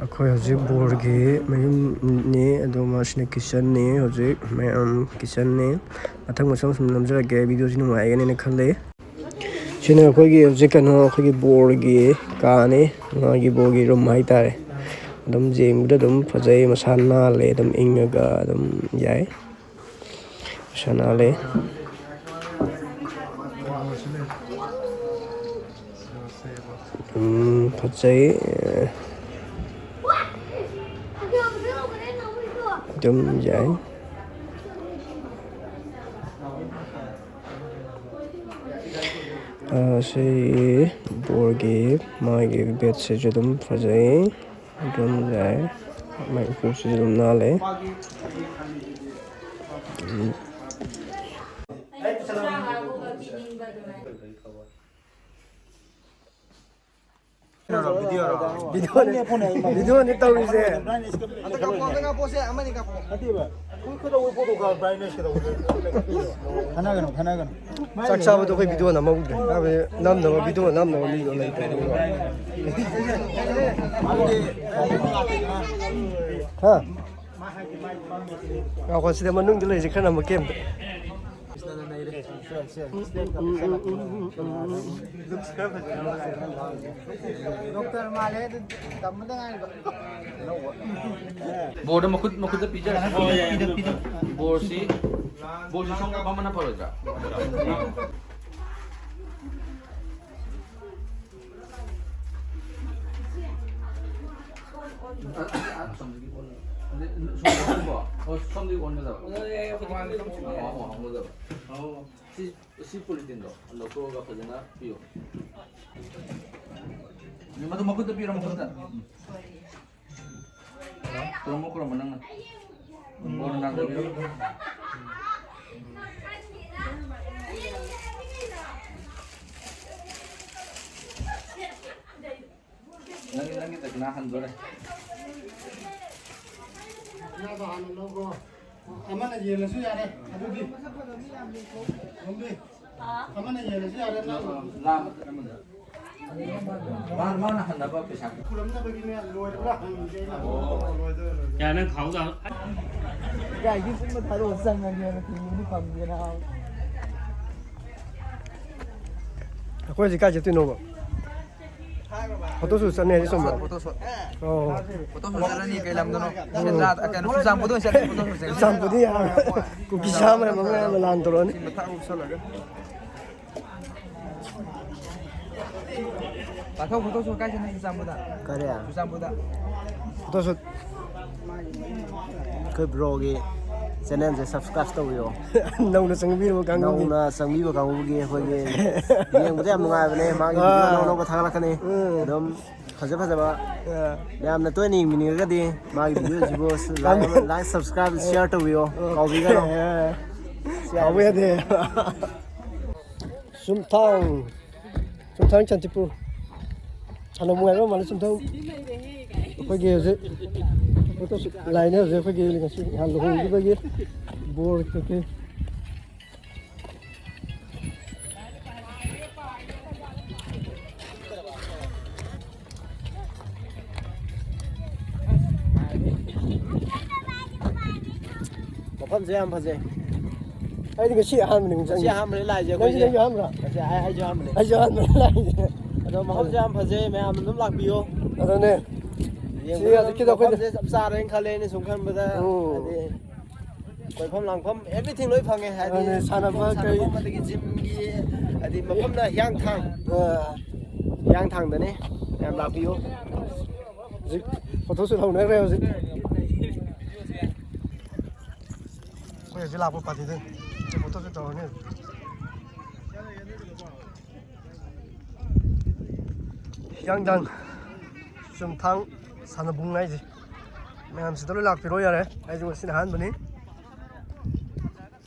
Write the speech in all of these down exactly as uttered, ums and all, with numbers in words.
ꯑꯩꯈꯣꯏ ꯍꯧꯖꯤꯛ ꯕꯣꯔꯒꯤ ꯃꯌꯨꯝꯅꯤ, ꯑꯗꯨꯒ ꯁꯤꯅ ꯀꯤꯠꯆꯟꯅꯤ꯫ ꯍꯧꯖꯤꯛ ꯃꯌꯥꯝ ꯀꯤꯠꯆꯟꯅꯤ꯫ ꯃꯊꯪ ꯃꯊꯪ ꯁꯨꯝ ꯅꯝꯖꯔꯛꯀꯦ꯫ ꯚꯤꯗꯤꯑꯣꯁꯤ ꯅꯨꯡꯉꯥꯏꯒꯅꯤꯅ ꯈꯜꯂꯤ꯫ ꯁꯤꯅ ꯑꯩꯈꯣꯏꯒꯤ ꯍꯧꯖꯤꯛ ꯀꯩꯅꯣ, ꯑꯩꯈꯣꯏꯒꯤ ꯕꯣꯔꯒꯤ ꯀꯥꯅꯤ꯫ ꯃꯥꯒꯤ ꯕꯣꯔꯒꯤ ꯔꯨꯝ ꯍꯥꯏꯇꯥꯔꯦ꯫ ꯑꯗꯨꯝ ꯌꯦꯡꯕꯗ ꯑꯗꯨꯝ ꯐꯖꯩ, ꯃꯁꯥ ꯅꯥꯜꯂꯦ, ꯑꯗꯨꯝ ꯏꯪꯉꯒ ꯑꯗꯨꯝ ꯌꯥꯏ꯫ ꯁꯅꯥ ꯂꯩ꯫ ꯎꯝ, ꯐꯖꯩ꯫ ꯑꯗꯨꯝ ꯌꯥꯏ꯫ ꯑ, ꯁꯤ ꯕꯣꯔꯒꯤ ꯃꯥꯒꯤ ꯕꯦꯠꯁꯤꯁꯨ ꯑꯗꯨꯝ ꯐꯖꯩ꯫ ꯑꯗꯨꯝ ꯌꯥꯏ꯫ ꯃꯥꯏ ꯎꯄꯨꯁꯤꯁꯨ ꯑꯗꯨꯝ ꯅꯥꯜꯂꯦ꯫ ꯎꯝ꯫ ꯚꯤꯗꯤꯑꯣꯅꯦ, ꯚꯤꯗꯤꯑꯣꯅꯦ ꯇꯧꯔꯤꯁꯦ꯫ ꯈꯠꯅꯒꯅꯨ, ꯈꯠꯅꯒꯅꯨ꯫ ꯆꯥꯛ ꯆꯥꯕꯗꯣ ꯑꯩꯈꯣꯏ ꯚꯤꯗꯤꯑꯣ ꯅꯝꯍꯧꯗ꯭ꯔꯦ꯫ ꯍꯥꯏꯕꯗꯤ ꯅꯝꯅꯕ, ꯚꯤꯗꯤꯑꯣ ꯅꯝꯅꯕ ꯃꯤꯗꯣ ꯂꯩꯇ꯭ꯔꯦ꯫ ꯍꯥ? ꯉꯥꯏꯈꯣ, ꯁꯤꯗ ꯃꯅꯨꯡꯗ ꯂꯩꯔꯤꯁꯦ ꯈꯔ ꯅꯝꯃꯛꯀꯦ ꯑꯝꯇ꯫ ꯗꯣꯛꯇꯔ ꯃꯥꯜꯂꯦ, ꯑꯗꯨ ꯇꯝꯕꯗ ꯉꯥꯏꯔꯤꯕ꯫ ꯕꯣꯔꯗ ꯃꯈꯨꯠ, ꯃꯈꯨꯠꯇ ꯄꯤꯖꯔꯒ ꯕꯣꯔꯁꯤ, ꯕꯣꯔꯁꯤ ꯁꯣꯝꯗ ꯐꯝꯕꯅ ꯐꯔꯣꯏꯗ꯭ꯔꯥ? ꯑ, ꯑ, ꯑ, ꯑꯁꯣꯝꯗꯒꯤ ꯑꯣꯟ-, ꯑꯗꯩ ꯁꯣꯝꯗꯒꯤꯀꯣ? ꯑꯣ, ꯁꯣꯝꯗꯒꯤ ꯑꯣꯟꯒꯗꯕ꯫ ꯑꯣ, ꯑꯣ, ꯑꯣꯟꯒꯗꯕ꯫ ꯑꯣ, ꯁꯤ, ꯁꯤ ꯄꯣꯂꯤꯊꯤꯟꯗꯣ ꯂꯧꯊꯣꯛꯑꯒ ꯐꯖꯅ ꯄꯤꯌꯨ꯫ ꯃꯗꯨ ꯃꯈꯨꯠꯇ ꯄꯤꯔꯣ, ꯃꯈꯨꯠꯇ꯫ ꯎꯝ꯫ ꯈꯨꯔꯨꯝꯃꯣ, ꯈꯨꯔꯨꯝꯃꯣ ꯅꯪꯅ꯫ ꯕꯣꯔ ꯅꯪꯅ ꯄꯤꯔꯣ꯫ ꯅꯪꯒꯤ, ꯅꯪꯒꯤ ꯗꯈꯤꯅꯥ ꯍꯟꯗꯣꯔꯦ꯫ ꯗꯈꯤꯅꯥꯗꯣ ꯍꯥꯟꯅ ꯂꯧꯈ꯭ꯔꯣ꯫ ꯑꯃꯅ ꯌꯦꯜꯂꯁꯨ ꯌꯥꯔꯦ, ꯑꯗꯨꯗꯤ꯫ ꯂꯣꯝꯕꯤ꯫ ꯑꯃꯅ ꯌꯦꯜꯂꯁꯨ ꯌꯥꯔꯦ, ꯅꯪ꯫ ꯂꯥꯝ-, ꯑꯃꯅ꯫ ꯃꯥꯅ ꯃꯥꯅ ꯍꯟꯅꯕ ꯄꯩꯁꯥ ꯈꯨꯔꯝꯅꯕꯒꯤꯅꯦ꯫ ꯂꯣꯏꯔꯕ꯭ꯔꯥ ꯍꯪꯉꯤꯁꯦ ꯑꯩꯅ꯫ ꯂꯣꯏꯗꯣꯔꯦ, ꯂꯣꯏꯗꯣꯔꯦ꯫ ꯌꯥ, ꯅꯪ ꯈꯥꯎꯗ꯫ ꯌꯥ, ꯌꯨꯝ ꯄꯨꯟꯕ ꯊꯥꯗꯣꯛꯑ ꯆꯪꯉꯒꯦꯅ ꯊꯤꯕꯗꯤ ꯐꯪꯗꯦꯅ꯫ ꯑꯩꯈꯣꯏ ꯍꯧꯖꯤꯛ ꯀꯥꯏ ꯆꯠꯇꯣꯏꯅꯣꯕ? ꯐꯣꯇꯣ ꯁꯨꯠ ꯆꯠꯅꯤ ꯍꯥꯏꯗꯤ ꯆꯨꯝꯕ꯭ꯔꯣ? ꯐꯣꯇꯣ ꯁꯨꯠ꯫ ꯑꯣ꯫ ꯐꯣꯇꯣ ꯁꯨꯠ ꯆꯠꯂꯅꯤ꯫ ꯀꯩ ꯂꯝꯗꯅꯣ? ꯁꯦꯟꯗ꯭ꯔꯥ, ꯀꯩꯅꯣ, ꯆꯨꯔꯆꯥꯟꯄꯨꯔꯗ ꯑꯣꯏꯅ ꯆꯠꯂꯦ ꯐꯣꯇꯣ ꯁꯨꯠ ꯆꯠꯂꯦ꯫ ꯆꯨꯔꯆꯥꯟꯄꯨꯔꯗꯤ ꯌꯥꯔꯣꯏ꯫ ꯀꯨꯀꯤ ꯁꯥ ꯃꯌꯥꯝ ꯑꯃ ꯃꯌꯥꯝꯅ ꯂꯥꯟ ꯇꯧꯔꯛꯑꯅꯤ꯫ ꯏꯁꯤꯡ ꯃꯊꯛ ꯑꯃꯨꯛ ꯆꯠꯂꯒ꯫ ꯄꯥꯊꯧ ꯐꯣꯇꯣ ꯁꯨꯠ ꯀꯥꯏ ꯆꯠꯅꯤ ꯆꯨꯔꯆꯥꯟꯄꯨꯔꯗ? ꯀꯔꯤ? ꯆꯨꯔꯆꯥꯟꯄꯨꯔꯗ꯫ ꯐꯣꯇꯣ ꯁꯨꯠ꯫ ꯑꯩꯈꯣꯏ ꯕ꯭ꯔꯣꯒꯤ ꯆꯦꯅꯦꯜꯁꯦ ꯁꯕꯁꯀ꯭ꯔꯥꯏꯕ ꯇꯧꯕꯤꯌꯣ꯫ ꯅꯧꯅ ꯆꯪꯕꯤꯔꯕ ꯀꯥꯡꯕꯨꯒꯤ꯫ ꯅꯧꯅ ꯆꯪꯕꯤꯕ ꯀꯥꯡꯕꯨꯒꯤ ꯑꯩꯈꯣꯏꯒꯤ ꯌꯦꯡꯕꯗ ꯌꯥꯝ ꯅꯨꯡꯉꯥꯏꯕꯅꯦ꯫ ꯃꯥꯒꯤ ꯚꯤꯗꯤꯑꯣ ꯑꯥ꯫ ꯑꯅꯧ ꯑꯅꯧꯕ ꯊꯥꯒꯠꯂꯛꯀꯅꯤ꯫ ꯎꯝ꯫ ꯑꯗꯨꯝ ꯐꯖ ꯐꯖꯕ ꯑꯥ꯫ ꯃꯌꯥꯝꯅ ꯇꯣꯏꯅ ꯌꯦꯡꯕꯤꯅꯤꯡꯉꯒꯗꯤ ꯃꯥꯒꯤ ꯚꯤꯗꯤꯑꯣꯁꯤꯕꯨ ꯂꯥꯏꯛ ꯑꯃ, ꯂꯥꯏꯛ, ꯁꯕꯁꯀ꯭ꯔꯥꯏꯕ, ꯁꯤꯌꯥꯔ ꯇꯧꯕꯤꯌꯣ꯫ ꯑꯣꯀꯦ꯫ ꯀꯥꯎꯕꯤꯒꯅꯨ꯫ ꯑꯥ꯫ ꯀꯥꯎꯕ ꯌꯥꯗꯦ꯫ ꯆꯨꯝꯊꯥꯡ꯫ ꯆꯨꯝꯊꯥꯡ ꯆꯥꯟꯇꯤꯄꯨꯔ꯫ ꯁꯥꯟꯅꯕ ꯅꯨꯡꯉꯥꯏꯕ ꯃꯥꯜꯂꯦ ꯆꯨꯝꯊꯥꯡ꯫ ꯑꯩꯈꯣꯏꯒꯤ ꯍꯧꯖꯤꯛ ꯐꯣꯇꯣ ꯁꯨꯠ ꯂꯥꯏꯅꯦ ꯍꯧꯖꯤꯛ ꯑꯩꯈꯣꯏꯒꯤ ꯉꯁꯤ ꯅꯍꯥꯟ ꯂꯨꯍꯣꯡꯈꯤꯕꯒꯤ ꯕꯣꯔ ꯀꯩꯀꯩ꯫ ꯃꯐꯝꯁꯦ ꯌꯥꯝ ꯐꯖꯩ꯫ ꯑꯩꯗꯤ ꯉꯁꯤ ꯑꯍꯥꯟꯕꯅꯤ ꯉꯁꯤ ꯆꯪꯉꯤꯁꯦ꯫ ꯑꯍꯥꯟꯕꯅꯤ ꯂꯥꯛꯏꯁꯦ ꯅꯪꯁꯨ ꯑꯩꯈꯣꯏꯁꯦ꯫ ꯅꯪꯁꯨ ꯑꯍꯥꯟꯕ꯭ꯔꯥ? ꯉꯁꯤ ꯑꯩ, ꯑꯩꯁꯨ ꯑꯍꯥꯟꯕꯅꯤ꯫ ꯑꯩꯁꯨ ꯑꯍꯥꯟꯕꯅꯤ ꯂꯥꯛꯏꯁꯦ꯫ ꯑꯗꯣ ꯃꯐꯝꯁꯦ ꯌꯥꯝ ꯐꯖꯩ, ꯃꯌꯥꯝ ꯑꯗꯨꯝ ꯂꯥꯛꯄꯤꯌꯨ꯫ ꯑꯗꯨꯅꯦ꯫ ꯁꯤ ꯌꯦꯡꯕꯗ ꯍꯧꯖꯤꯛꯀꯤꯗꯣ ꯑꯩꯈꯣꯏꯅ ꯃꯐꯝꯁꯦ ꯆꯞ ꯆꯥꯔꯦꯅ ꯈꯜꯂꯦ ꯑꯩꯅ ꯁꯨꯝ ꯈꯟꯕꯗ꯫ ꯎꯝ꯫ ꯍꯥꯏꯗꯤ ꯀꯣꯏꯐꯝ ꯂꯥꯡꯐꯝ everything ꯂꯣꯏ ꯐꯪꯉꯦ꯫ ꯍꯥꯏꯗꯤ ꯑꯗꯨꯅꯦ, ꯁꯥꯟꯅꯕ ꯁꯥꯟꯅꯐꯝ ꯀꯩ ꯑꯗꯒꯤ ꯖꯤꯝꯒꯤ ꯍꯥꯏꯗꯤ ꯃꯐꯝꯅ ꯍꯤꯌꯥꯡꯊꯥꯡ꯫ ꯑꯥ꯫ ꯍꯤꯌꯥꯡꯊꯥꯡꯗꯅꯦ꯫ ꯌꯥꯝ ꯂꯥꯛꯄꯤꯌꯨ꯫ ꯍꯧꯖꯤꯛ ꯐꯣꯇꯣ ꯁꯨꯠ ꯍꯧꯅꯈ꯭ꯔꯦ ꯍꯧꯖꯤꯛ꯫ ꯑꯩꯈꯣꯏ ꯍꯧꯖꯤꯛ ꯂꯥꯛꯄ ꯄꯥꯔꯇꯤꯗꯨ ꯐꯣꯇꯣ ꯁꯨꯠ ꯇꯧꯔꯅꯤ꯫ ꯍꯤꯌꯥꯡꯊꯥꯡ ꯆꯨꯝꯊꯥꯡ ꯁꯥꯟꯅꯕꯨꯡ ꯍꯥꯏꯁꯦ꯫ ꯃꯌꯥꯝꯁꯤꯗ ꯂꯣꯏ ꯂꯥꯛꯄꯤꯔꯣ ꯌꯥꯔꯦ꯫ ꯑꯩꯁꯨ ꯉꯁꯤꯅ ꯑꯍꯥꯟꯕꯅꯤ꯫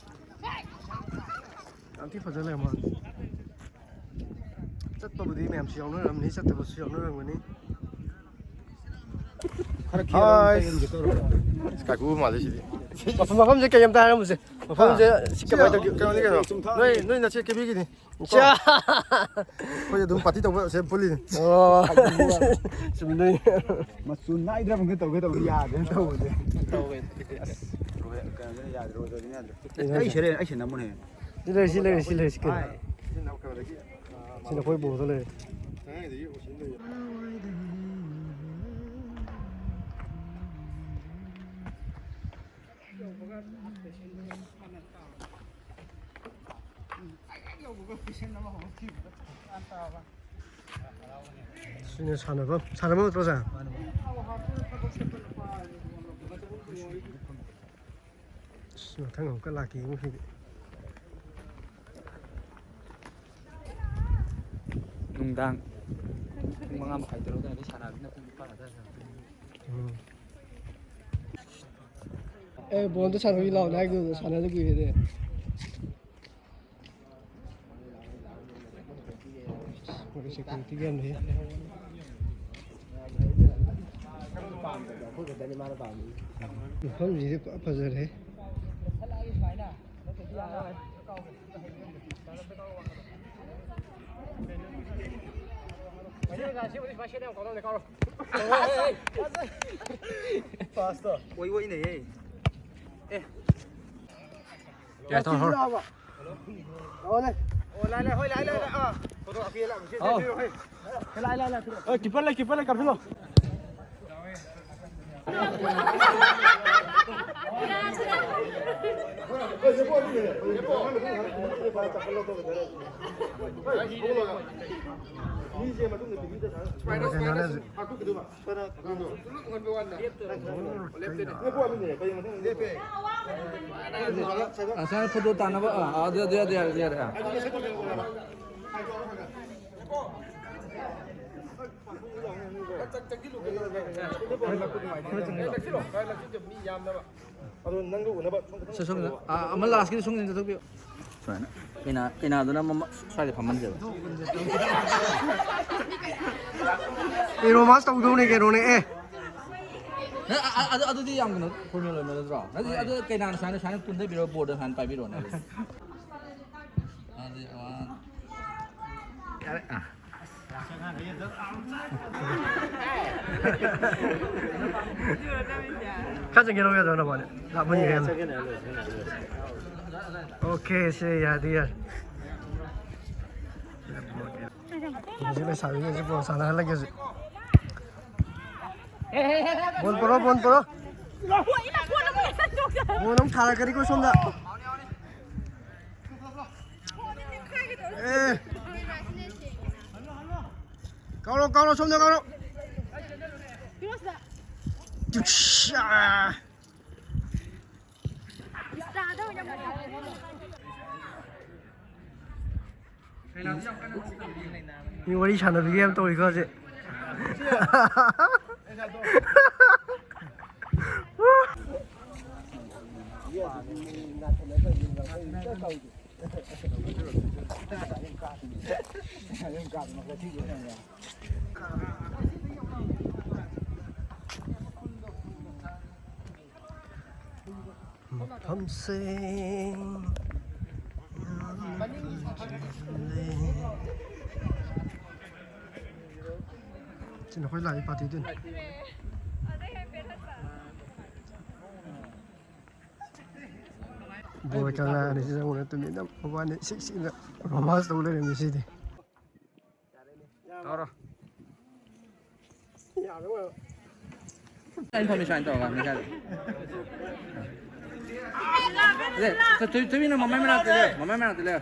ꯌꯥꯝ ꯊꯤ ꯐꯖ ꯂꯩꯔꯝꯕ ꯋꯥꯅꯤ꯫ ꯆꯠꯄꯕꯨꯗꯤ ꯃꯌꯥꯝꯁꯨ ꯌꯥꯎꯅꯔꯝꯅꯤ, ꯆꯠꯇꯕꯁꯨ ꯌꯥꯎꯅꯔꯝꯒꯅꯤ꯫ ꯈꯔ ꯈꯦꯠꯅ ꯑꯃ ꯍꯥꯏ꯫ ꯇꯩꯍꯟꯒꯦ ꯇꯧꯔꯒ꯫ ꯀꯥꯏꯀꯨ ꯃꯥꯜꯂꯦ ꯁꯤꯗꯤ꯫ ꯃꯐꯝ, ꯃꯐꯝꯁꯦ ꯀꯩ ꯑꯝꯇ ꯍꯥꯏꯔꯝꯃꯨꯁꯦ꯫ ꯃꯐꯝꯁꯦ ꯁꯤ ꯀꯃꯥꯏꯅ ꯇꯧꯒꯦ? ꯀꯩꯅꯣꯅꯤ ꯀꯩꯅꯣ꯫ ꯅꯣꯏ, ꯅꯣꯏ ꯅꯆꯦ ꯀꯦꯕꯤꯒꯤꯅꯤ꯫ ꯆꯥ! ꯑꯩꯈꯣꯏ ꯑꯗꯨꯝ ꯄꯥꯔꯇꯤ ꯇꯧꯕ ꯁꯦ ꯄꯨꯜꯂꯤꯅꯤ꯫ ꯑꯣ꯫ ꯆꯨꯝꯗꯣꯏꯅꯤ꯫ ꯃꯆꯨ ꯅꯥꯏꯗ꯭ꯔꯕ ꯈꯔ ꯇꯧꯒꯦ ꯇꯧꯕ ꯌꯥꯗꯦꯅ ꯇꯧꯕꯁꯦ꯫ ꯇꯧꯋꯦ꯫ ꯑꯁ, ꯔꯣꯍꯦ-, ꯀꯩꯅꯣꯁꯤꯅ ꯌꯥꯗ꯭ꯔꯦ, ꯔꯣꯖꯔꯤꯅ ꯌꯥꯗ꯭ꯔꯦ꯫ ꯀꯩꯅꯣ ꯑꯩ ꯍꯥꯏꯁꯦ? ꯁꯦꯔꯦ-, ꯑꯩ ꯁꯦꯟꯅꯃꯨꯅꯦ꯫ ꯁꯤ ꯂꯩꯔꯦ, ꯁꯤ ꯂꯩꯔꯦ, ꯁꯤ ꯂꯩꯔꯦ, ꯁꯤ ꯀꯩꯅꯣ? ꯍꯥꯏ꯫ ꯁꯤ ꯅꯈꯣꯏ ꯕꯣꯜꯗ ꯂꯩꯔꯦ꯫ ꯁꯤꯅ ꯁꯥꯟꯅꯐꯝ, ꯁꯥꯟꯅꯐꯝ ꯅꯠꯇ꯭ꯔꯣ, ꯁꯥꯔ? ꯑꯁ, ꯃꯊꯪ ꯑꯃꯨꯛꯀ ꯂꯥꯛꯀꯦ, ꯉꯁꯤꯗꯤ꯫ ꯅꯨꯡꯗꯥꯡ ꯄꯨꯡ ꯃꯉꯥ ꯃꯈꯥꯏ, ꯇꯔꯨꯛ ꯑꯗꯨꯋꯥꯏꯗ ꯁꯥꯟꯅꯕꯅꯤꯅ ꯄꯨꯡ ꯅꯤꯄꯥꯟ ꯑꯗꯨꯋꯥꯏꯗ ꯍꯜꯂꯛꯇꯣꯏꯅꯤ꯫ ꯎꯝ꯫ ꯑꯦ, ꯕꯣꯜꯗ ꯁꯥꯟꯅꯔꯨꯏ ꯂꯥꯎꯅꯦ ꯍꯥꯏꯗꯨꯗ ꯁꯥꯟꯅꯗ ꯀꯨꯏꯔꯦꯅꯦ꯫ ꯃꯣꯏ ꯁꯦꯀ꯭ꯌꯨꯔꯤꯇꯤꯒ ꯌꯥꯝ ꯂꯩ꯫ ꯃꯐꯝꯁꯤꯗꯤ ꯄꯨꯔꯥ ꯐꯖꯔꯦ꯫ ꯄꯥꯁꯇꯣ ꯑꯣꯏ ꯑꯣꯏꯅꯦ꯫ ꯑꯦ꯫ ꯀꯌꯥ ꯇꯧꯔꯣ? ꯑꯣ, ꯂꯥꯏ, ꯂꯥꯏ, ꯍꯣꯏ, ꯂꯥꯏ, ꯂꯥꯏ, ꯂꯥꯏ, ꯑꯥ꯫ ꯐꯣꯇꯣ ꯀꯥꯞꯄꯤ ꯂꯥꯛꯑꯣ, ꯁꯤ, ꯑꯥꯎ꯫ ꯁꯤ, ꯁꯤ, ꯍꯣꯏ꯫ ꯂꯥꯏ, ꯂꯥꯏ, ꯂꯥꯏ, ꯁꯤ꯫ ꯑꯦ, ꯀꯤꯄꯔ ꯂꯩ, ꯀꯤꯄꯔ ꯂꯩ, ꯀꯥꯞꯁꯤꯜꯂꯣ꯫ ꯉꯁꯥꯏ ꯐꯣꯇꯣ ꯇꯥꯅꯕ, ꯑꯥ, ꯑꯗꯨ, ꯑꯗꯨ ꯌꯥꯗꯦ, ꯌꯥꯔꯦ, ꯌꯥꯔꯦ, ꯑꯥ꯫ ꯁꯤ ꯁꯣꯝꯗ, ꯑꯥ, ꯑꯃ ꯂꯥꯁꯀꯤꯗꯤ ꯁꯣꯝꯗ ꯆꯠꯊꯣꯛꯄꯤꯌꯨ꯫ ꯁꯨꯃꯥꯏꯅ꯫ ꯀꯩꯅꯥ-, ꯀꯩꯅꯥꯗꯨꯅ ꯃꯃ-, ꯁ꯭ꯋꯥꯏꯗ ꯐꯝꯍꯟꯁꯦꯕ꯫ ꯑꯦ, ꯔꯣꯃꯥꯟꯁ ꯇꯧꯗꯧꯅꯦ ꯀꯩꯅꯣꯅꯦ, ꯑꯦ꯫ ꯑ, ꯑ, ꯑꯗꯨ, ꯑꯗꯨꯗꯤ ꯌꯥꯝ ꯀꯩꯅꯣ formal ꯑꯣꯏꯕ ꯅꯠꯇ꯭ꯔꯣ? ꯑꯗꯨꯗꯤ, ꯍꯣꯏ꯫ ꯑꯗꯨ ꯀꯩꯅꯥꯅ ꯁꯨꯃꯥꯏꯅ, ꯁꯨꯃꯥꯏꯅ ꯄꯨꯟꯊꯕꯤꯔꯣ, board ꯁꯨꯃꯥꯏꯅ ꯄꯥꯏꯕꯤꯔꯣꯅꯦ ꯑꯗꯨꯗꯤ꯫ ꯑꯗꯨꯗꯤ, ꯑ, ꯌꯥꯔꯦ꯫ ꯑ꯫ ꯈꯔ ꯆꯪꯒꯦ ꯂꯧꯒꯦ ꯇꯧꯔ ꯅꯕꯥꯅꯤ꯫ ꯂꯥꯞꯃꯟꯈ꯭ꯔꯦ ꯌꯥꯝꯅ꯫ Okay, ꯁꯦ ꯌꯥꯗꯤ ꯌꯥꯔꯦ꯫ ꯍꯧꯖꯤꯛ ꯂꯩꯁꯥꯕꯤꯈꯩꯁꯦ ball ꯁꯥꯟꯅꯍꯜꯂꯒꯦ ꯍꯧꯖꯤꯛ꯫ Ball ꯄꯨꯔꯣ, ball ꯄꯨꯔꯣ꯫ Ball ꯑꯃꯨꯛ ꯊꯥꯔꯛꯀꯅꯤꯀꯣ ꯁꯣꯝꯗ꯫ ꯑꯦ꯫ ꯀꯥꯎꯔꯣ, ꯀꯥꯎꯔꯣ, ꯁꯣꯝꯗ ꯀꯥꯎꯔꯣ꯫ ꯇꯨꯁꯥ꯫ ꯃꯤ ꯋꯥꯔꯤ ꯁꯥꯟꯅꯕꯤꯒꯦ ꯌꯥꯝ ꯇꯧꯔꯤꯀꯣ ꯍꯧꯖꯤꯛ꯫ ꯃꯐꯝꯁꯦ ꯁꯤ ꯅꯈꯣꯏ ꯂꯥꯛꯏ party ꯗꯨꯅꯤ꯫ ꯕꯣꯏ ꯀꯪꯂꯥ ꯑꯅꯤꯁꯤ ꯆꯪꯉꯨꯔ ꯇꯨꯃꯤꯟꯅ ꯃꯕꯥꯅꯤ ꯁꯤꯛ ꯁꯤꯛꯅ romance ꯇꯧ ꯂꯩꯔꯝꯃꯤ ꯁꯤꯗꯤ꯫ ꯇꯧꯔꯣ꯫ ꯑꯩꯅ ꯐꯝꯃꯤ ꯁꯨꯃꯥꯏꯅ ꯇꯧꯔꯒ ꯃꯌꯥꯗ꯫ ꯑꯗꯦ, ꯇꯨ-, ꯇꯨ-, ꯇꯨꯃꯤꯟꯅ ꯃꯃꯥꯏ ꯃꯅꯥꯛꯇ ꯂꯩꯌꯨ, ꯃꯃꯥꯏ ꯃꯅꯥꯛꯇ ꯂꯩꯌꯨ꯫